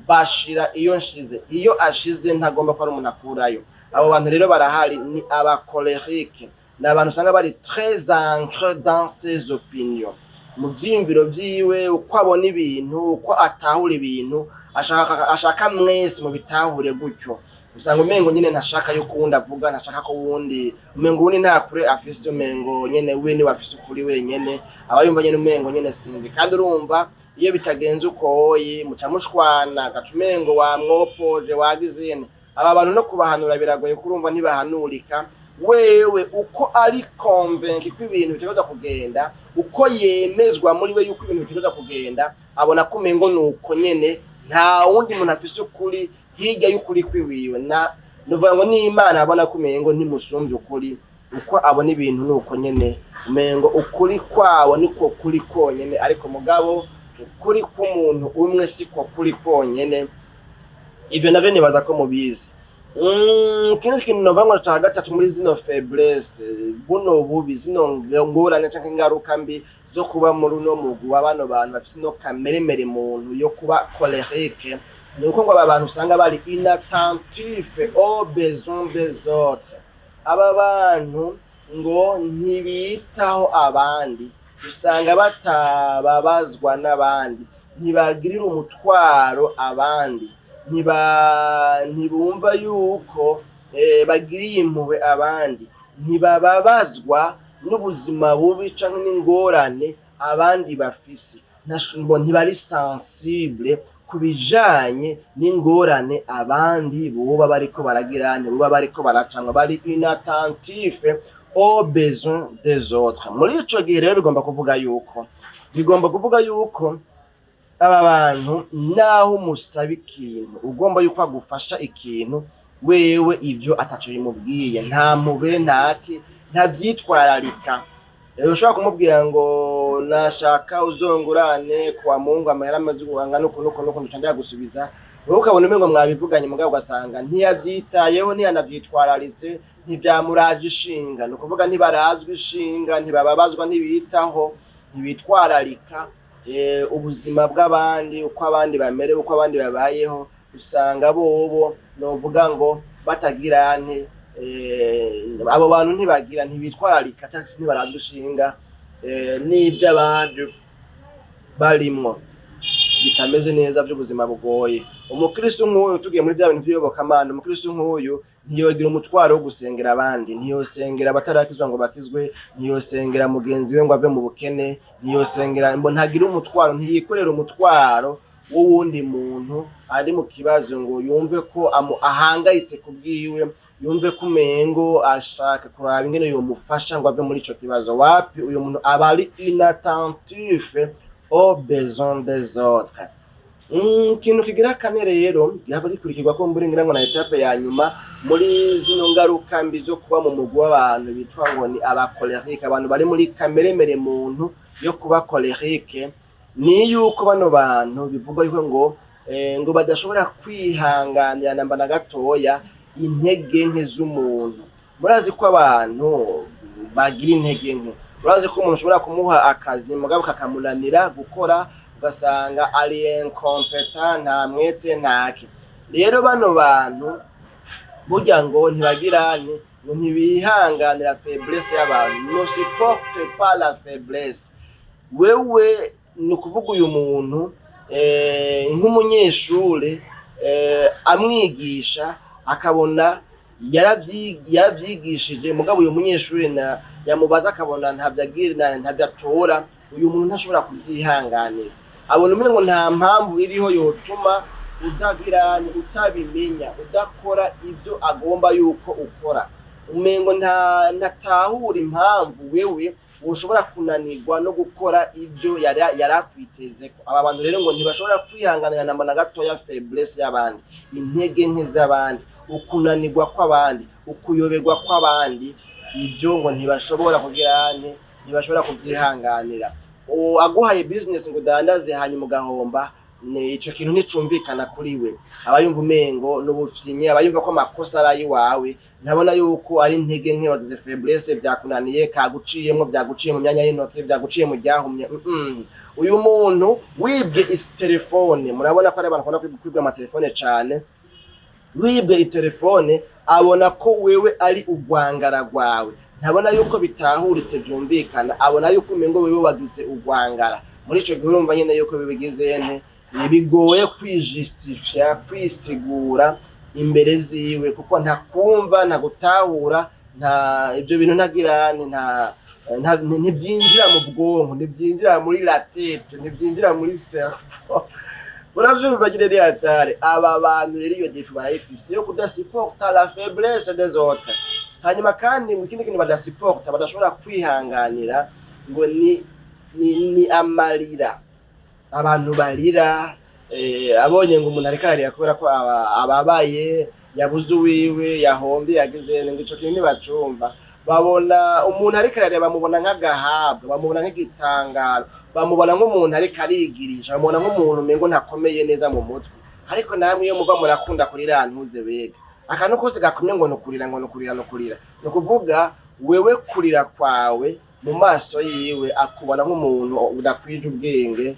bashira iyo nshize. Iyo ashize ntagomba ko ari umuntu akurayo. Abo bantu rero barahari, ni aba colériques, ni abantu usanga bari très ancré dans ses opinions, mu vyiyumviro vyiwe, uko abona ibintu, uko atahura ibintu, ashaka mwese mu bitahure gutyo. Usanga umengo nyene ntashaka yuko uwundi avuga, ntashaka ko uwundi, umengo uwundi nta kure afise, umengo nyene we niwe afise ukuri wenyene. Aba yumva nyene umengo nyene sinzi. Kandi urumva iyo bitagenze ukoyi muca mushwana, gaca umengo wamwopoje, wagize. Aba bantu no kubahanura biragoye, kurumva ntibahanurika. Wewe uko ari convaincu ko ibintu bitegerezwa kugenda, uko yemezwa muri we yuko ibintu bitegerezwa kugenda, abona ko umengo nuko nyene nta wundi muntu afise ukuri hirya y'ukuri kwiwiwe. Na nuvuga ngo n'Imana abona ko umengo ntimusumvye ukuri. Uko abona ibintu nuko nyene umengo ukuri kwabo niko kuri konyene, ariko mugabo ukuri k'umuntu umwe siko kuri konyene. Ivyo navyo nibaza ko mubizi. Ikindi kintu novuga ngo ca gatatu muri zino faiblesse, buno bubi, zino ngorane canke ingaruka mbi zo kuba muri uno mugwi wa bano bantu bafise ino kameremere muntu yo kuba colérique. Ni uko ngo aba bantu usanga bari inattentif aux besoins des autres. Aba bantu ngo ntibitaho abandi, usanga batababazwa n'abandi, ntibagirira umutwaro abandi, ntibumva yuko bagiriye impuhwe abandi, ntibababazwa n'ubuzima bubi canke n'ingorane abandi bafise. Ngo ntibari sensible ku bijanye n'ingorane abandi boba bariko baragira, boba bariko baracamwa. Bari inattentif aux besoins des autres. Muri ico gihe rero bigomba kuvuga yuko aba bantu, naho umusaba ikintu, ugomba yuko agufasha ikintu, wewe ivyo ataco bimubwiye, nta mpuhwe, ntaki, ntavyitwararika. Ushobora kumubwira ngo nashaka uzongurane kuwa Mungu amahera amaze angana uku nuku nuku, nca ndayagusubiza, wowe ukabona umengo mwabivuganye, mugabo ugasanga ntiyavyitayeho, ntiyanavyitwararitse, ntivyamuraje ishinga. Ni ukuvuga ntibarazwa ishinga, ntibababazwa, ntibitaho, ntibitwararika ubuzima bw'abandi, uko abandi bamerewe, uko abandi babayeho. Usanga bobo novuga ngo batagira nte, abo bantu ntibagira, ntibitwararika cyangwa se ntibarazwa ishinga n'ivy'abandi barimwo bitameze neza, by'ubuzima bugoye. Umukristo nk'uyu, tugiye muri bya bintu by'iyobokamana, umukristo nk'uyu ntiyogira umutwaro wo gusengera abandi, ntiyosengera abatarakizwa ngo bakizwe, ntiyosengera mugenzi we ngo ave mu bukene, ntiyosengera ngo ntagira umutwaro, ntiyikorera umutwaro w'uwundi muntu ari mu kibazo ngo yumve ko ahangayitse ku bwiwe, yumve ko umengo ashaka kuraba ingene yomufasha ngo ave muri ico kibazo. Wapi, uyu muntu aba ari inattentif aux besoins des autres. Ikintu kigira kane rero gihava gikurikirwa ko mbura, ngira ngo na étape ya nyuma muri zino ngaruka mbi zo kuba mu mugwi w'abantu bitwa ngo ni aba colérique, abantu bari muri kameremere muntu yo kuba colérique, ni yuko bano bantu bivugwa yuko ngo badashobora kwihanganira namba na gatoya intege nke z'umuntu. Murazi ko abantu bagira intege nke. Urazi ko umuntu ushobora kumuha akazi mugabo kakamunanira gukora, ugasanga ari incompétent, nta mwete, ntaki. Rero bano bantu burya ngo ntibagirane, ngo ntibihanganira faiblesse y'abantu, ne supporte pas la faiblesse. Wewe ni ukuvuga uyu muntu nk'umunyeshure amwigisha akabona yaravyigishije, mugabo uyu munyeshure na yamubaza akabona ntavyo agira, ntavyo atora, uyu muntu ntashobora kuvyihanganira. Abona umengo nta mpamvu iriho yotuma utagira, utabimenya, udakora ibyo agomba yuko ukora. Umengo nta ntatahura impamvu wewe woshobora kunanirwa no gukora ibyo yari akwitezeko. Aba bantu rero ngo ntibashobora kwihanganira namba na gatoya faiblesse y'abandi, intege nke z'abandi, ukunanirwa kw'abandi, ukuyoberwa kw'abandi. Ibyo ngo ntibashobora kugira nte, ntibashobora kuvyihanganira. Aguhaye business ngo udandaze hanyuma ugahomba, ni ico kintu nticumvikana kuri we. Aba yumva umengo n'ubufyinye, aba yumva ko amakosa ari ayiwawe, ntabona yuko ari intege nke wagize, faiblesse, vyakunaniye, kaguciyemwo, vyaguciye mu myanya y'intoke, vyaguciye mu ryahumye. Uyu muntu wibwe isi telefone, murabona ko ari abantu bakunda kwibwa amatelefone cane, wibwe itelefone abona ko wewe ari urwangara rwawe, ntabona yuko bitahuritse vyumvikana, abona yuko umengo wewe wagize urwangara. Muri ico gihe urumva nyene yuko bibigize nte, bigoye kwijustifia, kwisigura imbere ziwe, kuko ntakumva, ntagutahura, nta ivyo bintu ntagira ntivyinjira mu bwonko, ntivyinjira muri la tête, ntivyinjira muri cerveau. Uravyumva nyine, ni hatari. Aba bantu rero iyo défaut barayifise yo kudasuporta la faiblesse des autres. Hanyuma kandi mu kindi kintu badasuporta, badashobora kwihanganira, ngo ni amarira, abantu barira. Abonye ngo umuntu ariko ararira kubera ko ababaye, yabuze uwiwe, yahombye, yagize ngo ico kintu ntibacumva. Babona umuntu ariko ararira, bamubona nk'agahabwa, bamubona nk'igitangaro, bamubona nk'umuntu ariko arigirisha, bamubona nk'umuntu umengo ntakomeye neza mu mutwe. Ariko namwe iyo muva murakunda kurira, ntuze bega akantu kose gakomye ngo nukurira, ngo nukurira, nukurira. Ni ukuvuga wewe kurira kwawe. Mu maso yiwe akubona nk'umuntu udakwije ubwenge,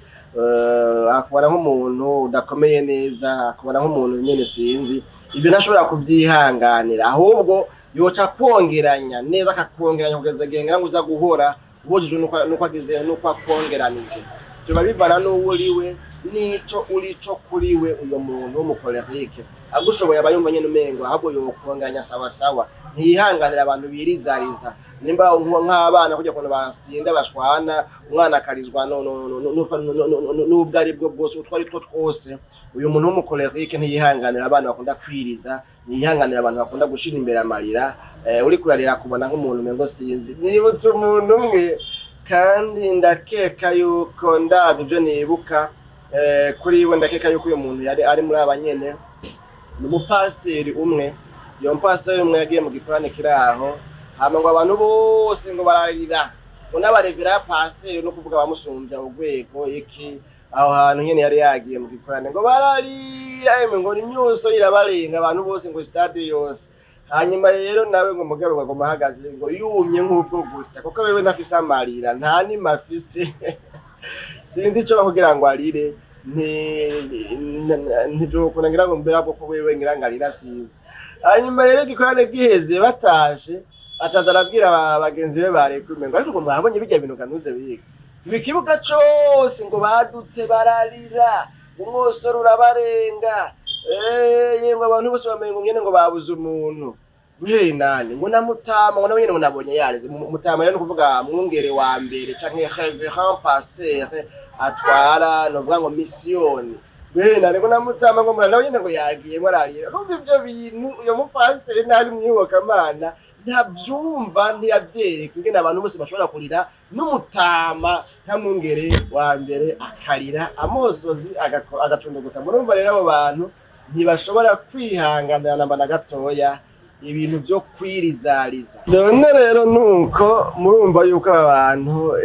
akubona nk'umuntu udakomeye neza, akubona nk'umuntu nyene sinzi. Ibyo ntashobora kuvyihanganira, ahubwo yoca akongeranya neza, akakongeranya kugeza igihe ngira ngo uza guhora ubujijwe nuko agize nuko akongeranije. Biba bivana n'uwo uriwe n'ico urico kuri we. Uyo muntu w'umu colérique agushoboye aba yumva nyene umengo ahubwo yokongeranya sawa sawa. Ntiyihanganira abantu birizariza, nimba nk'abana kujya kuntu basinda bashwana, umwana akarizwa n'ubwo ari bwo bwose, utwo ari two twose. Uyu muntu w'umu colérique ntiyihanganira abana bakunda kwiriza, ntiyihanganira abantu bakunda gushira imbere amarira. Uri kurarira kubona nk'umuntu umengo sinzi. Nibutse umuntu umwe, kandi ndakeka yuko ndabye ivyo nibuka kuri we, ndakeka yuko uyu muntu yari ari muri aba nyene. Ni umupasiteri umwe. Iyo mupasiteri umwe yagiye mu gikorane kiri aho, hama ngo abantu bose ngo bararira, ngo n'abarevera pasiteri, no kuvuga bamusumbya urwego iki, aho hantu nyene yari yagiye mu gikorane, ngo bararira emwe, ngo imyuso irabarenga abantu bose, ngo stade yose. Hanyuma rero nawe ngo mugabo ngo aguma ahagaze ngo yumye nk'ubwo gusa, kuko wewe ntafise amarira, nta nima afise, sinzi ico kugira ngo arire. Ntivyokunda ngira ngo mbere ko wewe ngira ngo arira, sinzi. Hanyuma rero igikorane giheze batashe, ataza arabwira bagenzi be barekume ngo: "Ariko ngo mwabonye birya bintu kanuze biga ibi?" Kibuga cose ngo badutse bararira, umwosoro urabarenga, yemwe, abantu bose bamenye ngo nyene ngo babuze umuntu. Hey, nani ngo namutama, ngo nawe nyene ngo nabonye yareze. Mutama rero ni ukuvuga mwungere wa mbere canke révérend pasteur atwara, novuga ngo misiyoni. Bene ngo namutama ngo mura nawe nyene ngo yagiyemwo ararira. Urumva ivyo bintu uyo mupasiteri ntari mwiyobokamana ntavyumva, ntiyavyereka ingene abantu bose bashobora kurira, n'umutama nka mwungere wa mbere akarira amosozi agacunduguta. Murumva rero abo bantu ntibashobora kwihanganira namba na gatoya ibintu vyo kwirizariza. None rero nuko murumva yuko aba bantu,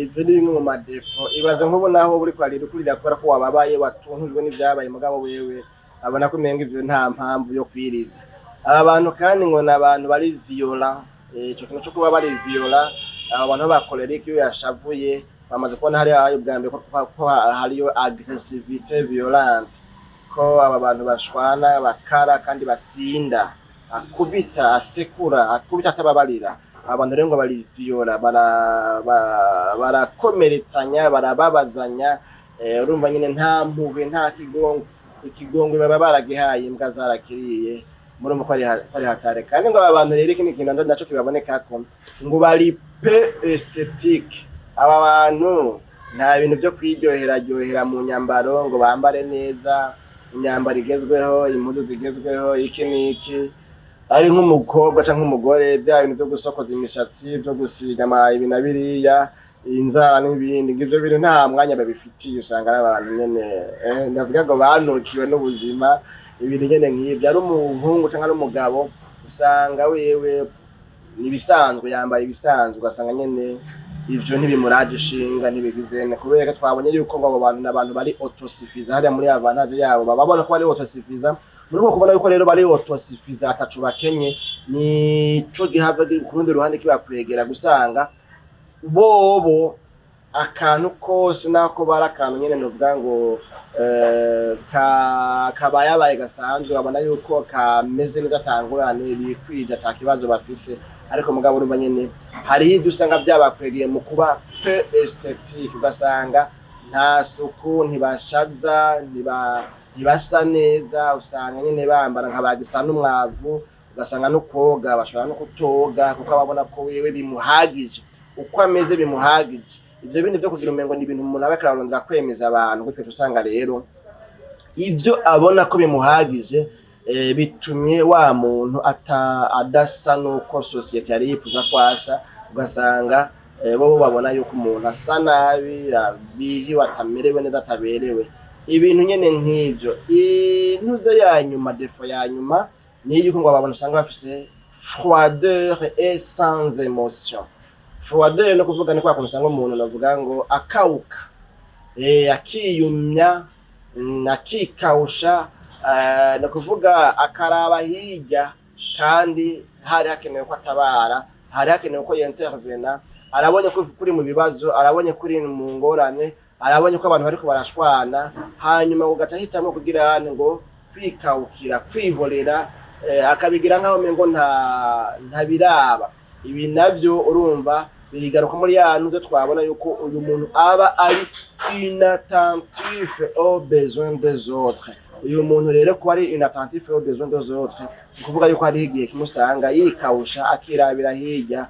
ivyo ni bimwe mu ma défauts. Ibaze nk'ubu naho uri kwarira, ukurira kubera ko wababaye, watuntujwe n'ivyabaye, mugabo wewe abona ko umenga ivyo nta mpamvu yo kwiriza. Aba bantu kandi ngo ni abantu bari violent. Ico kintu co kuba bari violent, aba bantu b'aba colérique iyo yashavuye, bamaze kubona hariya ubwa mbere ko hariyo agressivité violente, ko aba bantu bashwana, bakara kandi basinda, akubita, asekura, akubita atababarira. Abantu rero ngo bari violent, barakomeretsanya, barababazanya. Urumva nyine nta mpuhwe, nta kigongo. Ikigongwe baba baragihaye imbwa zarakiriye. Murumva ko ari hatare. Kandi ngo aba bantu rero ikindi kintu naco kibabonekako, ngo bari peu esthétique. Aba bantu nta bintu vyo kwiryoheraryohera mu nyambaro, ngo bambare neza imyambaro igezweho, impuzu zigezweho, iki n'iki. Ari nk'umukobwa canke umugore, bya bintu vyo gusokoza imishatsi, vyo gusiga ama ibi na biriya, inzara n'ibindi, ngo ivyo bintu nta mwanya babifitiye. Usanga ari abantu nyene, ndavuga ngo banukiwe n'ubuzima, ibintu nyene nk'ivyo. Ari umuhungu canke ari umugabo, usanga wewe nibisanzwe, yambara ibisanzwe, ugasanga nyene ivyo ntibimuraje ishinga, ntibigize. Kubera ko twabonye yuko ngo abo bantu n'abantu bari autosuffisants. Hariya muri avantage yabo baba babona ko bari autosuffisants. Muri uko kubona yuko rero bari autosuffisants, ataco bakenye, nico gihava ku rundi ruhande kibakwegera gusanga bobo akantu kose nako bari akantu nyene novuga ngo kabayabaye gasanzwe, babona yuko kameze neza, atangurane, bikwije, ata kibazo bafise. Ariko mugabo urumva nyene hariho ibyo usanga byabakwegeye mu kuba peu esthétique, ugasanga nta suku, ntibashaza, ntibasa neza. Usanga nyene bambara nka bagisa n'umwavu, ugasanga no koga bashobora no kutoga, kuko ababona ko wewe bimuhagije, uko ameze bimuhagije. Ivyo bindi vyo kugira umengo ni ibintu umuntu aba ariko ararondera kwemeza abantu gutyo, usanga rero ivyo abona ko bimuhagije, bitumye wa muntu adasa nuko société yari yifuza ko asa. Ugasanga bo babona yuko umuntu asa nabi, abihiwe, atamerewe neza, ataberewe, ibintu nyene nk'ivyo. Intuze ya nyuma, défaut ya nyuma, ni yuko ngo abantu usanga bafise froideur et sans émotion. Froideur no kuvuga ni kwa kuntu usanga umuntu navuga ngo akawuka, akiyumya, akikawusha, ni ukuvuga akaraba hirya kandi hari hakenewe ko atabara, hari hakenewe ko yintervena. Arabonye ko uri mu bibazo, arabonye ko uri mu ngorane, arabonye ko abantu bariko barashwana, hanyuma ugaca ahitamwo kugira ngo kwikawukira, kwihorera, akabigira nk'aho umengo ntabiraba. Ibi navyo urumva bigaruka muri ya ntuze twabona yuko uyu muntu aba ari inattentif aux besoins des autres. Uyu muntu rero kuba ari inattentif aux besoins des autres, ni ukuvuga yuko hariho igihe kimusanga yikawusha, akirabira hirya,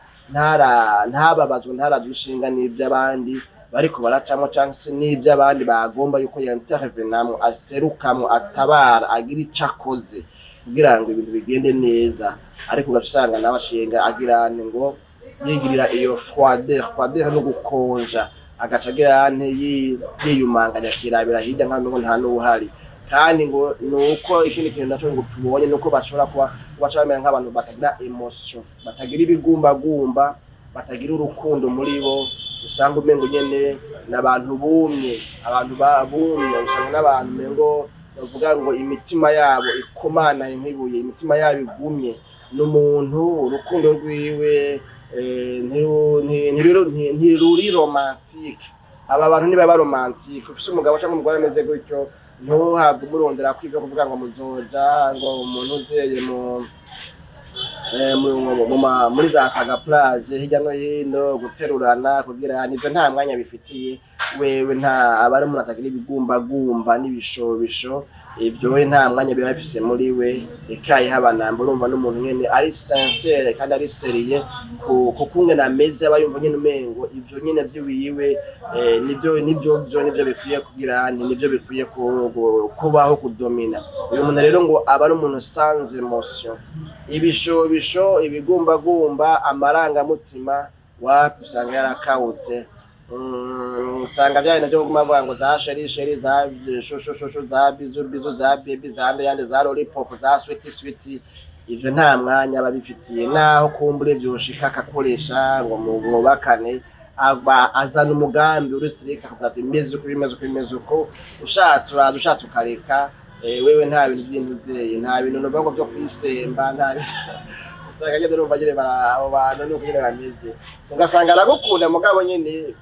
ntababazwe, ntarazwe ishinga n'ivy'abandi bariko baracamwo, canke se n'ivy'abandi bagomba yuko yantervenamwo, aserukamwo, atabara, agira ico akoze kugira ngo ibintu bigende neza. Ariko ugaca usanga nawe ashinga agira ngo yigirira iyo froideur. Froideur no gukonja, agaca agira nte yiyumanganya, akirabira hirya nkaho umengo nta n'uwuhari. Kandi ngo nuko ikindi kintu naco ngo tubonye nuko bashobora kuba baca bamera nk'abantu batagira émotion, batagira ibigumbagumba, batagira urukundo muri bo. Usanga umengo nyene n'abantu bumye, abantu bumye. Usanga n'abantu umengo bavuga ngo imitima yabo ikomanaye nk'ibuye, imitima yabo igumye. N'umuntu urukundo rwiwe ntiruri romantique. Aba bantu ntibaba romantique. Ufise umugabo cyangwa umugore ameze gutyo, ntuhabwe umurondera kwivyo kuvuga ngo muzoja ngo umuntu uzeye mu muri za Saga Plage hirya no hino guterurana, kugira nivyo nta mwanya bifitiye wewe. Nta aba ari umuntu atagira ibigumbagumba n'ibishobisho, ibyo we nta mwanya biba bifise muri we. Eka ihabanamba, urumva n'umuntu nyene ari sincère kandi ari sérieux ku kungene ameze, aba yumva nyene umengo ivyo nyene vyiwiwe nivyo vyo nivyo bikwiye kugira nivyo bikwiye kubaho kudomina. Uyu muntu rero ngo aba ari umuntu sans émotion, ibishobisho, ibigumbagumba, amarangamutima wapi, usanga yarakawutse. Usanga bya bintu byo kuguma bavuga ngo za chéri chéri, za chouchou chouchou, za bisous bisous, za bébé, za ndeyande, za lollipop, za sweetie sweetie, ivyo nta mwanya aba abifitiye. Naho kumbure vyoshika akakoresha ngo mwubakane, aba azana umugambi uri strict, akavuga ati: "Meze uko, bimeze uko, bimeze uko, ushatse uraza, ushatse ukareka." Wewe nta bintu by'intuzeye, nta bintu novuga ngo vyo kwisemba, nta bintu. Usanga nyene urumva nyene abo bantu nuko nyene bameze, ugasanga aragukunda, mugabo nyene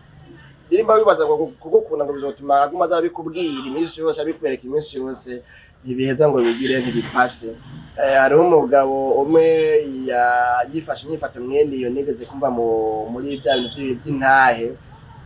nimba wibaza ngo kugukunda ngo bizotuma aguma aza abikubwira iminsi yose, abikwereka iminsi yose, ntibiheza ngo bigire ntibipase. Hariho umugabo umwe yifashe inyifato mwene iyo nigeze kumva muri bya bintu by'intahe.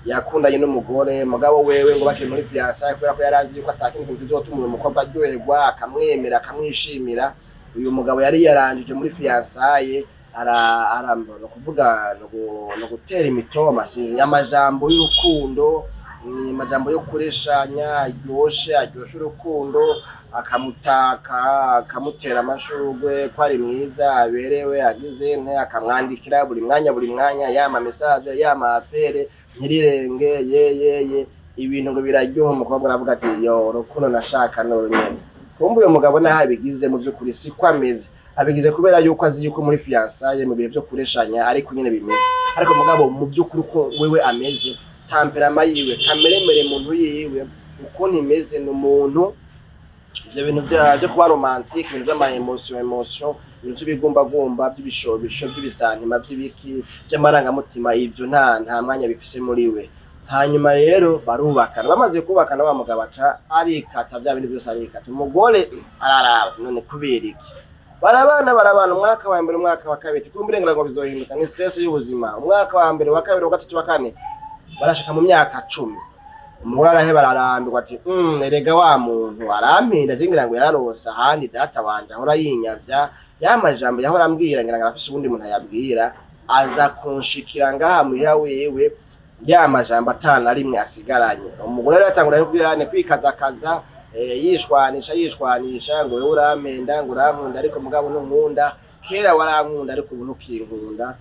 Yakundanye n'umugore, mugabo wewe ngo bakiri muri fiançailles, kubera ko yari azi yuko atakindi kintu kizotuma uyu mukobwa aryoherwa, akamwemera, akamwishimira, uyu mugabo yari yarangije muri fiançailles ara no kuvuga no gutera imitoma, sinzi, amajambo y'urukundo, ni amajambo yo kureshanya aryoshe, aryoshe urukundo, akamutaka, akamutera amashurwe ko ari mwiza, aberewe, agize nte, akamwandikira buri mwanya, buri mwanya, yama message, yama appel, ntirirenge ye ye ye. Ibintu ngo biraryoha, umukobwa aravuga ati: "Yo, urukundo nashaka ni nyene." Kumbe uyu mugabo naho abigize, mu by'ukuri siko ameze. Abigize kubera yuko azi yuko muri fiançailles, mu bihe byo kureshanya, ariko nyene bimeze. Ariko mugabo mu by'ukuri uko wewe ameze, tempérament yiwe, kameremere muntu yiwe ukuntu imeze, ni umuntu ivyo bintu byo kuba romantique, ibintu vy'ama émotion émotion, ibintu vy'ibigumbagumba, by'ibishobisho, by'ibisantima, by'ibiki, by'amarangamutima, ivyo nta mwanya bifise muri we. Hanyuma rero barubakana. Bamaze kubakana, wa mugabo aca arikata bya bintu byose, arikata. Umugore araraba ati: "None kubera iki?" Barabana, barabana, umwaka wa mbere, umwaka wa kabiri, kumbure ngira ngo bizohinduka, ni stress y'ubuzima. Umwaka wa mbere, wa kabiri, wa gatatu, wa kane, barashika mu myaka 10. Umugore araheba, ararambirwa, ati: Erega wa muntu arampinda, je ngira ngo yararose ahandi data wanje ahora yinyavya ya majambo yahora ambwira, ngira ngo arafise uwundi muntu ayabwira, aza kunshikira ngaha muhira wewe ya majambo atana rimwe asigaranye." Umugore rero atangura kubwira kwikazakaza, yishwanisha, yishwanisha ngo: "Wewe urampenda ngo urankunda, ariko mugabo ntunkunda. Kera warankunda, ariko ubu ntukinkunda.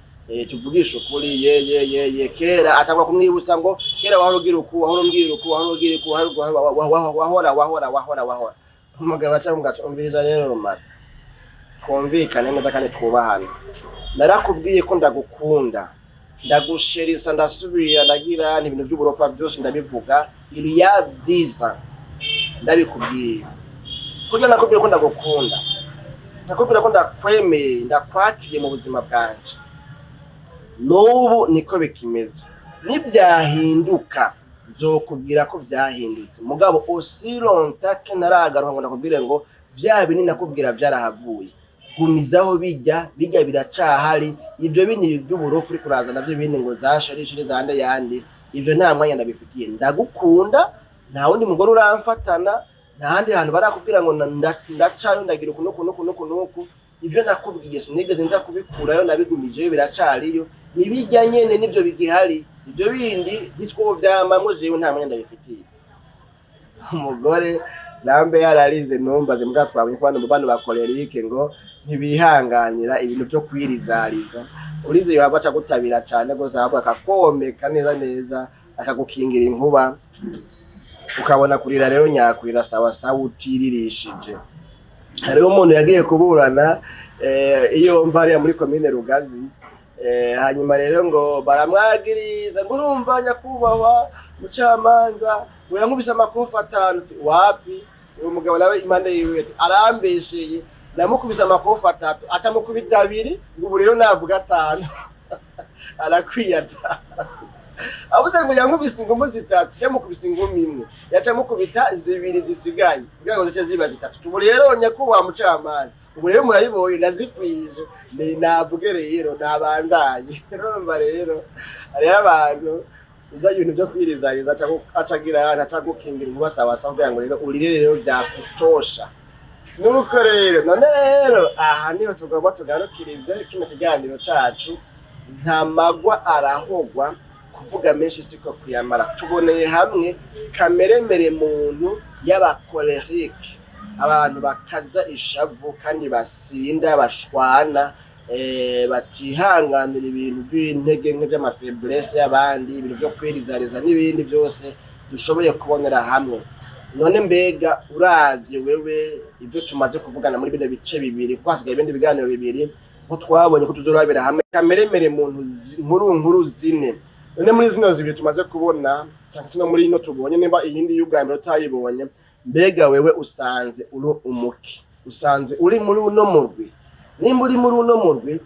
Tuvugishe ukuri." Ye ye ye ye, kera atangura kumwibutsa ngo kera wahora ugira uku, wahora umbwira uku, wahora ugira uku, wahora, wahora, wahora, wahora. Umugabo aca amugaca: "Umviriza rero mara, twumvikane neza kandi twubahane. Narakubwiye ko ndagukunda, ndagusherisa, ndasubira, ndagira ibintu by'uburofa byose, ndabivuga il y a 10 ans ndabikubwiye. Kurya nakubwiye ko ndagukunda, nakubwira ko ndakwemeye, ndakwakiriye mu buzima bwanje. N'ubu niko bikimeze. Nibyahinduka nzokubwira ko vyahindutse, mugabo aussi longtemps que ntaragaruka ngo ndakubwire ngo vya bindi nakubwira vyarahavuye, gumizaho bijya bijya biracahari. Ivyo bindi vy'uburofu uriko uraza navyo bindi ngo zasharishire zande yandi, ivyo nta mwanya ndabifitiye. Ndagukunda, nta wundi mugore uramfatana, nta handi hantu barakubwira ngo ndacayo ndagira uku nuku nuku nuku nuku. Ivyo nakubwiye sinigeze nza kubikurayo, nabigumijeyo, biracariyo. Nibijya nyene nivyo bigihari, ivyo bindi ntitwovyamamwo, jewe nta mwanya ndabifitiye. Umugore nambe yararize, ntumbaze. Mbwa twabonye ko bano ba colérique ngo ntibihanganira ibintu vyo kwirizariza. Urize yohava aca gutabira cane gose, ahubwo akakomeka neza neza, akagukingira inkuba, ukabona kurira rero nyakurira sawa sawa utiririshije. Hariho umuntu yagiye kuburana iyo mva hariya muri komine Rugazi, hanyuma rero ngo baramwagiriza ngo urumva nyakubahwa mucamanza, ngo yankubise amakofi atanu. Ati, wapi? Uwo mugabo nawe impande yiwe ati, arambesheye, namukubise amakofi atatu, aca mukubita abiri, ngo ubu rero navuga atanu arakwiye atanu. Avuze ngo yankubise ingumi zitatu, yamukubise ingumi imwe, yaca amukubita zibiri zisigaye kugira ngo zice ziba zitatu. Ubu rero nyakubahwa mucamanza, ubu rero murayibonye ndazikwije, ni navuge rero nabandaye. Urumva rero hariho abantu uza ibintu byo kwirizariza, acagira aca gukingira inkuba sawa sawa kugira ngo rero urire rero vyakutosha. Nuko rero none rero aha niho tugomba tugarukirize kino kiganiro cacu. Nta magwa arahogwa, kuvuga menshi siko kuyamara. Tuboneye hamwe kameremere muntu y'aba colérique, abantu bakaza ishavu kandi basinda, bashwana, batihanganira ibintu by'intege nke, by'ama faiblesse y'abandi, ibintu byo kwirizariza n'ibindi byose dushoboye kubonera hamwe. None mbega uravye wewe ibyo tumaze kuvugana muri bino bice bibiri, ko hasigaye ibindi biganiro bibiri, ko twabonye ko tuzorabira hamwe kameremere muntu nkuru nkuru zine, none muri zino zibiri tumaze kubona cyangwa se no muri ino tubonye, nimba iyindi y'ubwa mbere utayibonye, mbega wewe usanze uri umuki? Usanze uri muri uno murwi? Nimba uri muri uno murwi,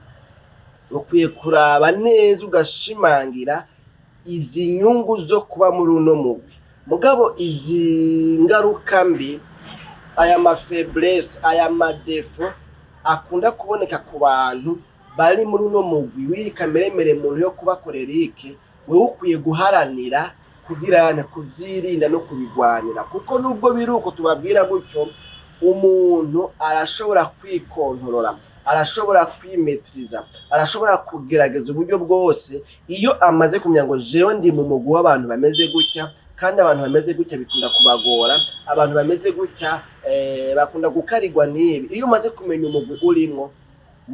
ukwiye kuraba neza ugashimangira izi nyungu zo kuba muri uno murwi, mugabo izi ngaruka mbi, aya ma faiblesse, aya ma défauts akunda kuboneka ku bantu bari muri uno mugwi w'iyi kameremere muntu yo kuba colérique, wewe ukwiye guharanira kugira kuvyirinda no kubigwanira. Kuko nubwo biri uko tubabwira gutyo, umuntu arashobora kwikontorora, arashobora kwimetiriza, arashobora kugerageza uburyo bwose iyo amaze kumenya ngo jewe ndi mu mugwi w'abantu bameze gutya, kandi abantu bameze gutya bikunda kubagora, abantu bameze gutya bakunda gukarigwa n'ibi. Iyo umaze kumenya umugwi urimwo,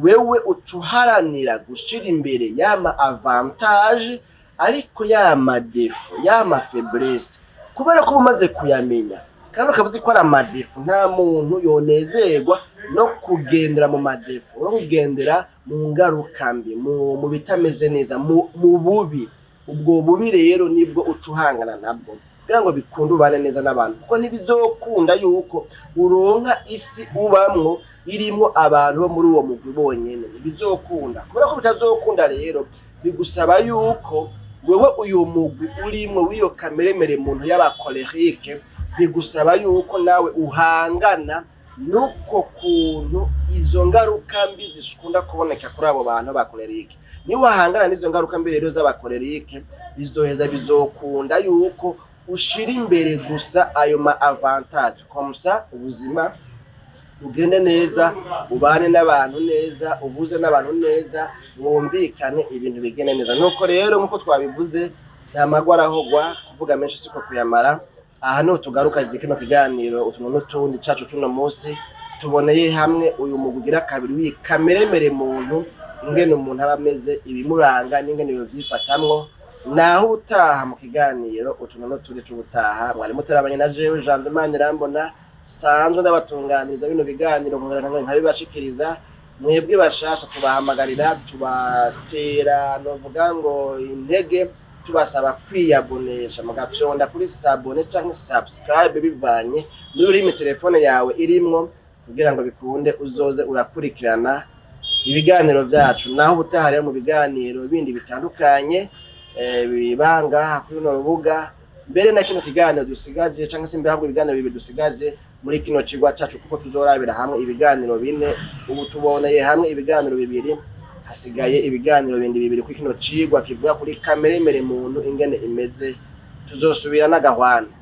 wewe uca uharanira gushira imbere yama avantage, ariko yama défauts, yama faiblesse, kubera ko uba umaze kuyamenya kandi ukaba uzi ko ari ama défauts, nta muntu yonezerwa no kugendera mu ma défauts, no kugendera mu ngaruka mbi, mu bitameze neza, mu bubi. Ubwo bubi rero nibwo uca uhangana nabwo kugira ngo bikunde ubane neza n'abantu, kuko ntibizokunda yuko uronka isi ubamwo irimwo abantu bo muri uwo mugwi bonyene. Ntibizokunda. Kubera ko bitazokunda rero, bigusaba yuko wewe uyu mugwi urimwo w'iyo kameremere muntu y'aba colérique, bigusaba yuko nawe uhangana n'uko kuntu izo ngaruka mbi zikunda kuboneka kuri abo bantu ba colérique. Niwahangana n'izo ngaruka mbi rero z'aba colérique, bizoheza bizokunda yuko ushira imbere gusa ayo ma avantage, comme ça ubuzima ugende neza, ubane n'abantu neza, uhuze n'abantu neza, mwumvikane, ibintu bigende neza. Nuko rero nk'uko twabivuze, nta magwa arahogwa, kuvuga menshi siko kuyamara. Aha niho tugaruka kino kiganiro utuntu n'utundi cacu cuno munsi. Tuboneye hamwe uyu mugwi ugira kabiri w'ikameremere muntu, ingene umuntu aba ameze, ibimuranga n'ingene yovyifatamwo. Naho ubutaha mu kiganiro utuntu n'utundi c'ubutaha. Mwari mutarabanye na jewe Jean de Irambona, sanzwe ndabatunganiriza bino biganiro nkongera nkabibashikiriza. Mwebwe bashasha, tubahamagarira, tubatera novuga ngo intege, tubasaba kwiyabonesha, mugafyonda kuri s'abonner canke subscribe bivanye n'ururimi telefone yawe irimwo, kugira ngo bikunde uzoze urakurikirana ibiganiro byacu. Naho ubutaha rero mu biganiro bindi bitandukanye biba ngaha kuri runo rubuga, mbere na kino kiganiro dusigaje, cyangwa se mbere ahubwo ibiganiro bibiri dusigaje muri kino cigwa cacu, kuko tuzorabira hamwe ibiganiro bine. Ubu tuboneye hamwe ibiganiro bibiri, hasigaye ibiganiro bindi bibiri kuri kino cigwa kivuga kuri kameremere muntu ingene imeze. Tuzosubira n'agahwana.